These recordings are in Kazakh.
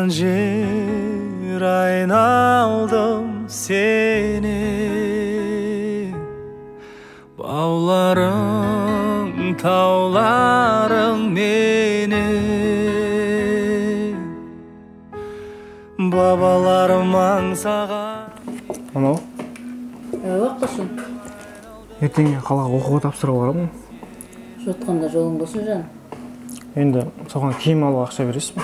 Туған жер айналдым сені, бауларың, тауларың мені, бабаларым аңсаған. Анау? Ақбашым. Ертеңге қалаға оқуға тапсыруға барамын. Жотқанда жолың болсын, жаным. Енді соған киім алуға ақша бересіз бе?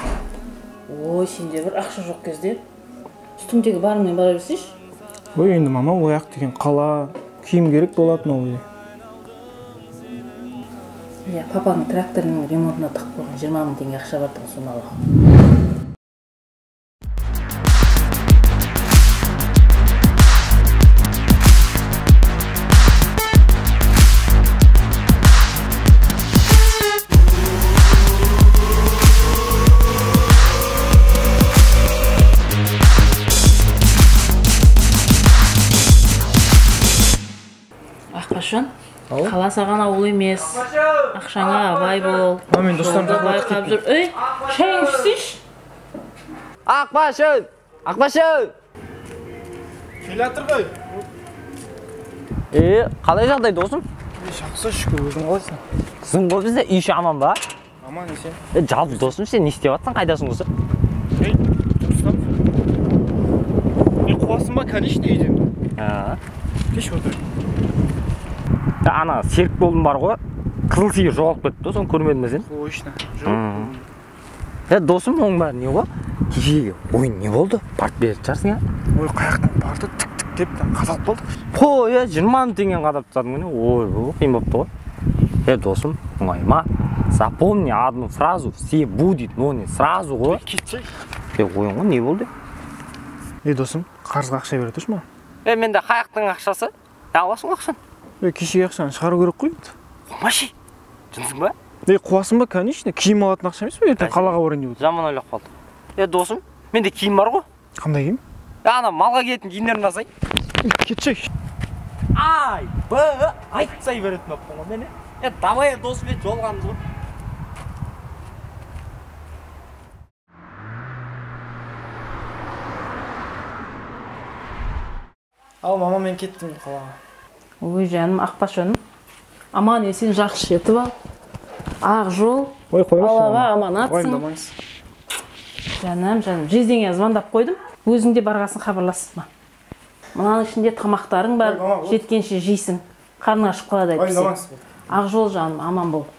Ой, сенде бір ақша жоқ кезде үстіңдегі барыңмен бара берсейші. Ой, енді мама, ояқ деген қала, киім керек болатын ол. Иә, папаның тракторының ремонтына тығып қойған 20 мың теңге ақша бар тұғын, соны ал. Ақбашын, қала саған ауыл емес. Ақшаңа абай бол. Мен достарым байқап жүр. Ей, шайың ішсейші. Ақбашын, Ақбашын. Келе жатыр ғой. Қалай жағдай, досым? Жақсы, шүкір, өзің қалайсың? Қызың ғой бізде, үй іші аман ба? Аман есен. Жалпы досым, сен не істеп жатсың, қайдасың осы? Ей, жұмыстамын. Не қуасың ба, конечно, үйден. Кеш отыр. Ана серік болдым бар ғой, қызыл сиыр жоғалып кетті, соны көрмедің бе сен? Точно, жоқ. Досым, оның бәрі не ғой? Кешегі ойын не болды? Барып беретін шығарсың, ә? Ой, қаяқтан барды, тік-тік деп қадалып қалдық. Қой, 20 мың теңгені қадап тастадың міне. Ой, қиын болыпты ғой. Досым, оңайма. Запомни одну фразу, все будет, но не сразу ғой. Кетші. Ойын ғой, не болды? Досым, қарызға ақша бере тұршы маған. Менде қаяқтың ақшасы? Аласың ғой ақшаны. Кешегі ақшаны шығару керек қой енді. Қумашы, жынсың ба? Қуасың ба, конечно, киім алатын ақша емес пе, ертең қалаға барайын деп отыр. Жаман ойлап қалдым. Досым, менде киім бар ғой. Қандай киім? Ана малға киетін киімдерімді алсай. Кетші. Ай, б, айтсай беретін болыппын ғой мен. Давай, досым, жолығамыз ғой. Ал, мама, мен кеттім қалаға. Ой, жаным, Ақбашыным, аман есен жақсы жетіп ал. Ақ жол, Аллаға аманатсың. Жаным, жаным, жездеңе звондап қойдым. Өзің де барғасын хабарласма. Мынаның ішінде тамақтарың бар, жеткенше жейсің. Қарның ашып қалады әйтпесе. Ақ жол, жаным, аман бол.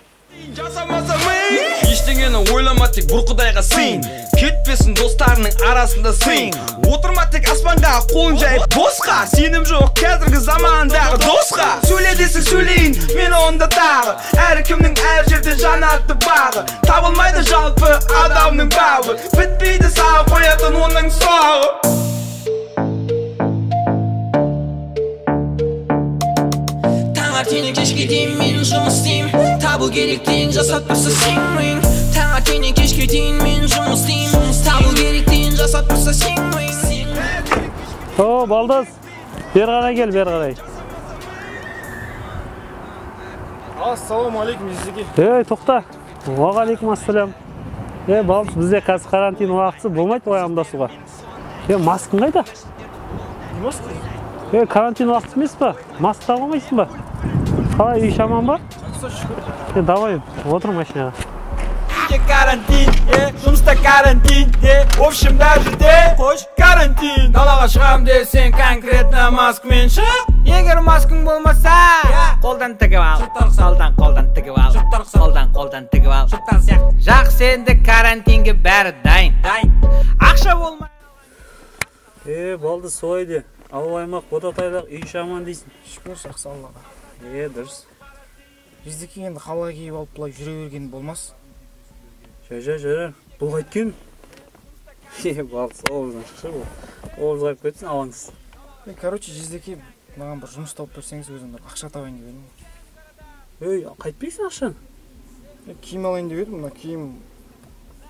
Ештеңені ойлама, тек бір құдайға сыйын. Кетпесін достарының арасында сыйын. Отырма тек аспанға, қолын жайып босқа. Сенім жоқ қазіргі замандағы досқа. Сөйле десең сөйлейін, мен онда тағы. Әркімнің әр жерде жанатты бағы. Табылмайды жалпы адамның бабы. Бітпейді саған қоятын оның сұрағы. Таңертеңнен кешке дейін мен жұмыс істеймін. Табу керек дейін жасап тұрса сенбеймін. Таңертеңнен кешке дейін мен жұмыс істеймін. Табу керек дейін жасап тұрса сенбеймін. О, балдыз, бері қарай кел, бері қарай. Ассалаумағалейкум, жездеке. Ей, тоқта. Уағалейкум ассалам. Балдыз, бізде қазір карантин уақыты болмайды ғой амандасуға. Маскың қайда? Не маска? Карантин уақыты емес па? Маска таға алмайсың ба? Қалай, үй шаман ба? Жақсы, шүкір. Давай, отыр машинаға. Карантин, жұмыста карантин, в общем даже де қош карантин. Далаға шығам десең конкретно маскамен шық. Егер маскаң болмаса, қолдан тігіп ал. Қолдан, қолдан тігіп ал. Қолдан, қолдан тігіп ал. Жақсы, енді карантинге бәрі дайын. Ақша болмай. Балды солай де. Ауыл аймақ, ботатайлақ, үй шаман дейсің. Шүкір, жақсы Аллаға. Дұрыс. Жездеке, енді қалаға киіп алып былай жүре берген болмас. Жа, бұл қайткен? Балдыз, образдан шықшы бұл. Образға кіріп кетсін, алаңсыз. Короче, жездеке, маған бір жұмыс тауып берсеңіз, өзім бір ақша табайын деп едім. Ей, қайтпейсің ақшаны? Киім алайын деп едім, мына киім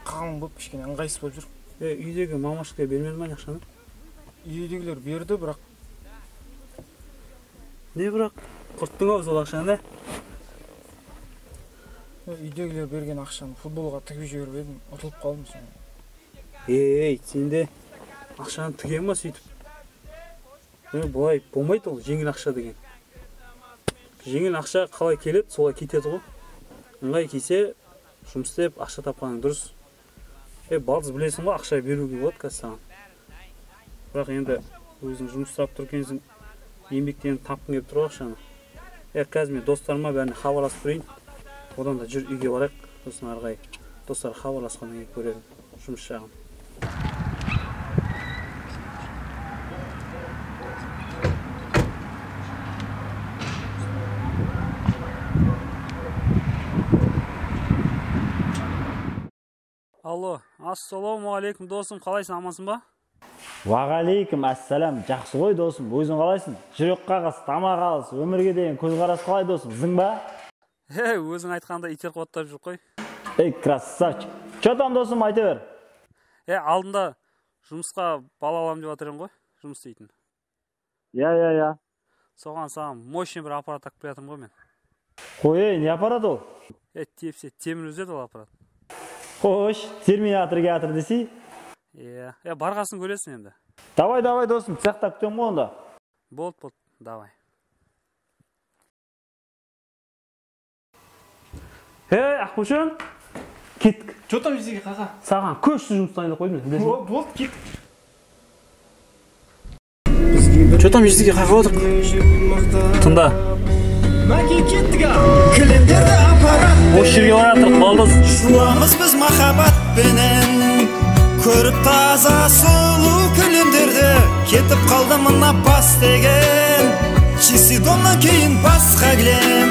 қалың болып, кішкене ыңғайсыз болып жүр. Үйдегі мамашка бермеді ме ақшаны? Үйдегілер берді, бірақ. Не бірақ? Құрттың ау сол ақшаны, Үйдегілер берген ақшаны футболға тігіп жіберіп едім, ұтылып қалдым соны. Ей, сен де ақшаны тіген ба сөйтіп? Былай болмайды ол жеңіл ақша деген. Жеңіл ақша қалай келеді, солай кетеді ғой. Ыңғай келсе, жұмыс істеп ақша тапқаның дұрыс. Балдыз білесің ғой, ақша беруге болады қазір саған. Бірақ енді өзің жұмыс істеп тұр екенсің, еңбектеніп тапқың келіп тұр ғой ақшаны. Қазір мен достарыма бәріне хабарласып тұрайын. Одан да жүр үйге барайық, сосын ары қарай достар хабарласқаннан кейін көрермін жұмыс жағын. Алло, ассалаумағалейкум досым, қалайсың, амансың ба? Уағалейкум ассалам, жақсы ғой досым, өзің қалайсың? Жүрек қағыс, тамақ алыс, өмірге деген көзқарас қалай досым, зың ба? Өзің айтқанда итер қуаттап жүр қой. Ей, красавчик. Че там досым, айта бер. Алдында жұмысқа бала аламын деп жатыр едім ғой, жұмыс істейтін. Иә. Соған саған мощный бір аппарат алып келе жатырмын ғой мен. Қой, ей, не аппарат ол? Тепсе темір үзеді ол аппарат. Қош, терминатор келатыр десей? Иә, барғасын көресің енді. Давай, давай досым, цехта күтемін ғой онда. Болды, давай. Ей, Ақбөшен, кеттік. Че там жезеке қаға? Саған көшсіз жұмыс дайындап қойдым, білесің бе? Болды, кеттік. Че там жезеке қаға отырық? Тыңда. Кілемдерді аппарат. Осы жерге баратырық, балдыз. Жуамыз біз махаббатпенен, көріп таза сұлу кілемдерді. Кетіп қалды мына бас деген, чистый домнан кейін басқа кілем.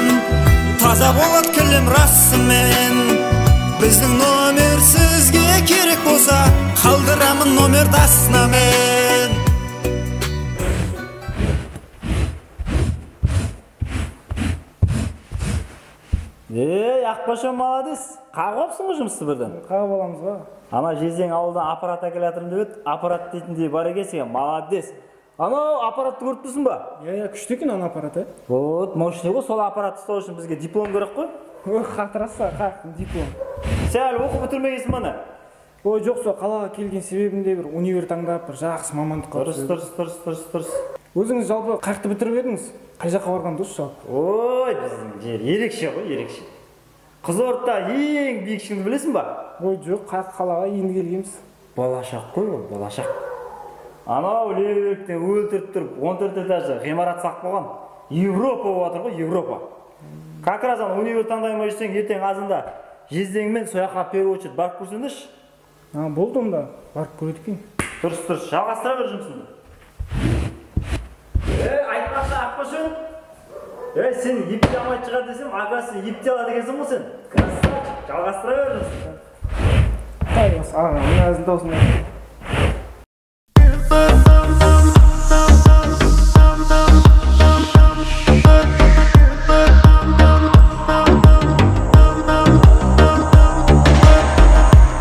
Таза болады кілем расымен. Біздің номер сізге керек болса, қалдырамын номерді астына мен. Ей, Ақбашан, молодец. Қағып алыпсың ғой жұмысты бірден. Қағып аламыз ғой. Ана жездең ауылдан аппарат әкеле жатырмын деп еді, аппарат дейтіндей бар екенсің, молодец. Анау аппаратты көріп тұрсың ба? Иә, күшті екен ана аппарат, ә? Вот, мощный ғой, сол аппаратты ұстау үшін бізге диплом керек қой. Ой, қатыраса, қақ, диплом. Сен әлі оқып бітірмегенсің ба ана? Ой, жоқ, сол қалаға келген себебім де бір универ таңдап, бір жақсы мамандыққа. Дұрыс. Өзіңіз жалпы қаяқты бітіріп едіңіз? Қай жаққа барған дұрыс жалпы? Ой, біздің жер ерекше ғой, ерекше. Қызылорда ең биік шыңды білесің ба? Ой, жоқ, қалаға енді келгенбіз. Болашақ қой ол, болашақ. Анау Левиктен өлтіріп тұрып, 14 этажды ғимарат салып қойған. Европа болып жатыр ғой, Европа. Как раз ана универ таңдай алмай жүрсең, ертең азында жездеңмен сол жаққа первый очередь барып көрсеңдерші. Болды онда, барып көреді екен. Дұрыс, жалғастыра бер жұмысыңды. Айтпақшы, Ақбашын. Сен ептей алмайтын шығар десем, оказывается, ептей алады екенсің ғой сен. Красавчик, жалғастыра бер жұмысыңды. Аға, мына әзіл таусың.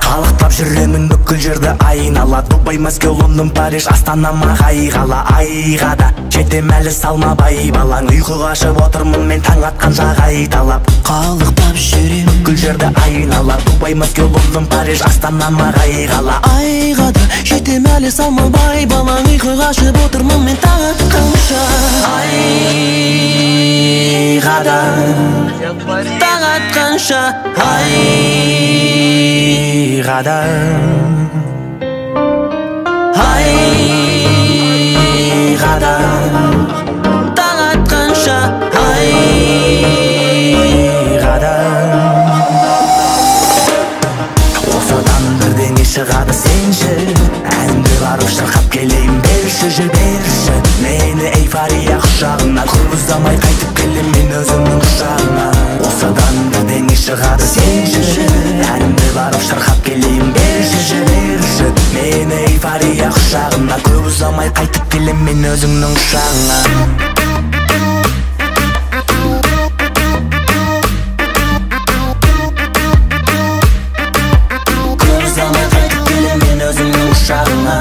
Қалықтап жүремін бүкіл жерді айнала. Дубай, Мәскеу, Лондон, Париж, Астана, Мағай қала. Айға да жетем әлі салма бай балаң. Ұйқы қашып отырмын мен таң атқанша қайталап. Қалықтап жүрем бүкіл жерді айнала. Дубай, Мәскеу, Лондон, Париж, Астана, Мағай қала. Айға да жетем әлі салма бай балаң. Ұйқы қашып отырмын мен таң атқанша. Айға да таң атқанша. Айға да айға да таң атқанша. Айға да осыдан бірдеңе шығады сенші. Әнді барып шырқап келейін, берші, жіберші мені эйфория құшағына. Көп ұзамай қайтып келем мен өзімнің құшағыма. Осыдан бірдеңе шығады сенші. Әнді барып шырқап келейін, берші, жіберші мені эйфория құшағына. Көп ұзамай қайтып келем мен өзіңнің құшағыңа. Көп ұзамай қайтып келем мен өзіңнің құшағыңа.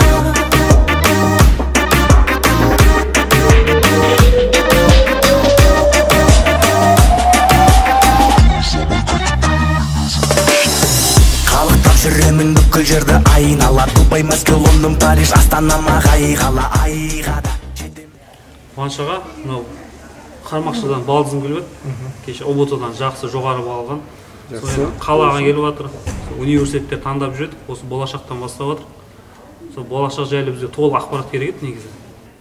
Қалықтап жүремін бүкіл Елдерді айнала, Дубай, Мәскеу, Лондон, Париж, Астана, Мағай қала, айға да. Қуаныш аға, мынау Қармақшыдан балдызым келіп еді. Кеше ҰБТ-дан жақсы жоғары балл алған. Қалаға келіп жатыр. Университетте таңдап жүреді. Осы болашақтан бастап жатыр. Сол болашақ жайлы бізге толық ақпарат керек еді негізі.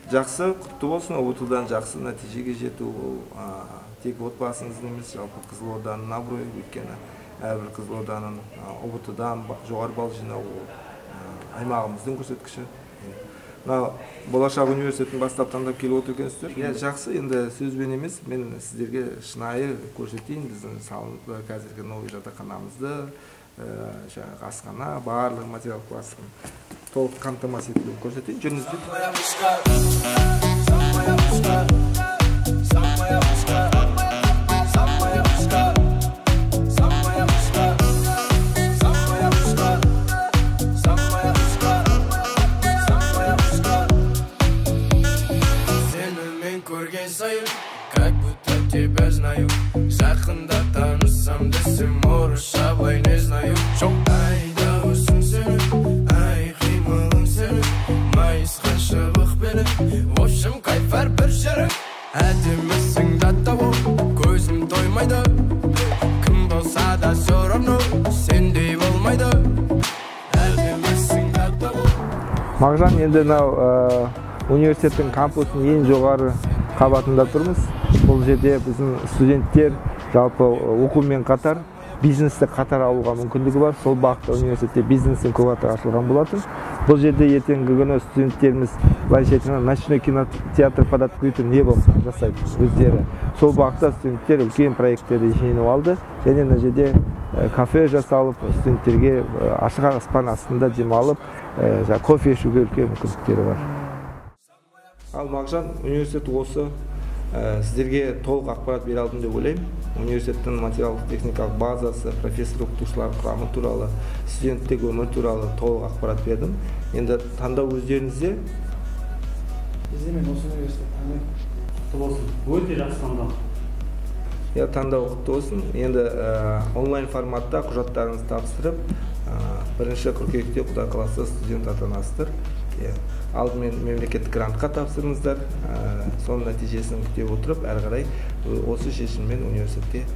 Жақсы, құтты болсын, ҰБТ-дан жақсы нәтижеге жету ол тек отбасыңыздың емес, жалпы Қызылорданың абыройы, өйткені әрбір Қызылорданың ҰБТ-дан жоғары балл жинауы ол аймағымыздың көрсеткіші. Мына болашақ университетін бастап таңдап келіп отыр екенсіздер. Иә, жақсы, енді сөзбен емес, мен сіздерге шынайы көрсетейін біздің қазіргі новый жатақханамызды, жаңағы асхана, барлық материалдық классын толық қамтамасыз етілуін көрсетейін. Жүріңіздер. Как будто тебя знаю, жақында танысам десем орысша былай не знаю. Ай дауысың сенің, ай қимылың сенің, майысқан шыбық белің, в общем кайф әрбір жерің. Әдемісің да табу, көзім тоймайды, кім болса да все равно сендей болмайды. Әдемісің да табу. Мағжан, енді мынау университеттің кампусының ең жоғары қабатында тұрмыз. Бұл жерде біздің студенттер жалпы оқумен қатар бизнесті қатар алуға мүмкіндігі бар. Сол бағытта университетте бизнес инкубатор ашылған болатын. Бұл жерде ертеңгі күні студенттеріміз былайша айтқанда ночной кинотеатр под открытым небом жасайды өздері. Сол бағытта студенттер үлкен проекттерді жеңіп алды. Және мына жерде кафе жасалып, студенттерге ашық аспан астында демалып, кофе ішуге үлкен мүмкіндіктері бар. Ал Мағжан, университет осы сіздерге толық ақпарат бере алдым деп ойлаймын. Университеттің материалдық техникалық базасы, профессор оқытушылар құрамы туралы, студенттік өмір туралы толық ақпарат бердім. Енді таңдау өздеріңізде. Бізде мен осы университет таңдаймын. Құтты болсын. Өте жақсы таңдау. Иә, таңдау құтты болсын. Енді онлайн форматта құжаттарыңызды тапсырып, 1 қыркүйекте Құдай қаласа студент атанасыздар. Алдымен мемлекеттік грантқа тапсырыңыздар, соның нәтижесін күте отырып, әрі қарай осы шешіммен университетте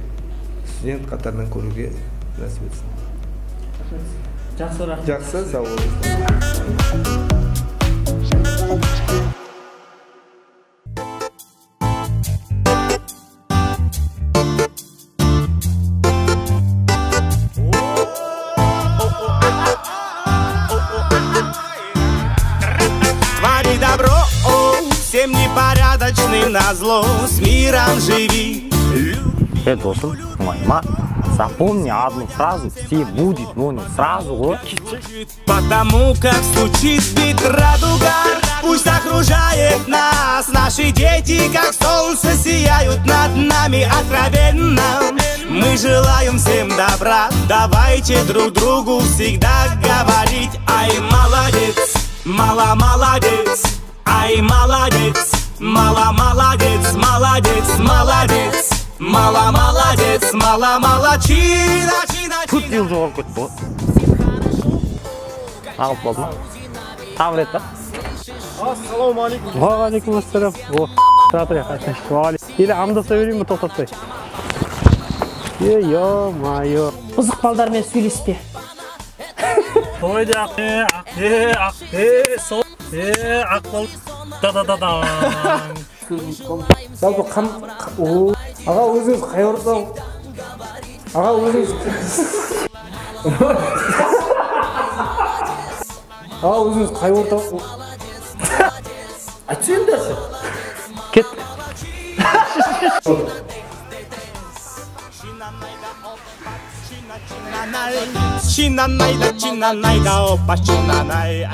студент қатарынан көруге нәсіп етсін. Жақсы, рахмет. Жақсы, сау болыңыздар. Всем непорядочный назло, с миром живи. Досым, оңайма. Запомни одну фразу, все будет, но не сразу. Потому как стучит бит радуга, пусть окружает нас. Наши дети, как солнце, сияют над нами откровенно. Мы желаем всем добра, давайте друг другу всегда говорить: ай, молодец, мало молодец. Ай, молодец, мало молодец, молодец, молодец, мало молодец, мало молодчина, чина, чина. Төрт жыл жоғалып кетті ғой. Ағып болды ма? Тағы рет па? Ассалаумағалейкум. Уағалейкум ассалам. О, тұра тұра. Или амдаса берейін бе, тоқтатпай? Е-ё-моё. Бұзық балдармен сөйлеспе. Тойды ақ, е, ақ, е, сол. Ақ бол. Да-да-да-да. Жалпы қан... Аға, өзіңіз қай орта... Аға, өзіңіз... Аға, өзіңіз қай орта... Айтшы енді. Кет. Чинанайда, чинанайда, опа, чинанай.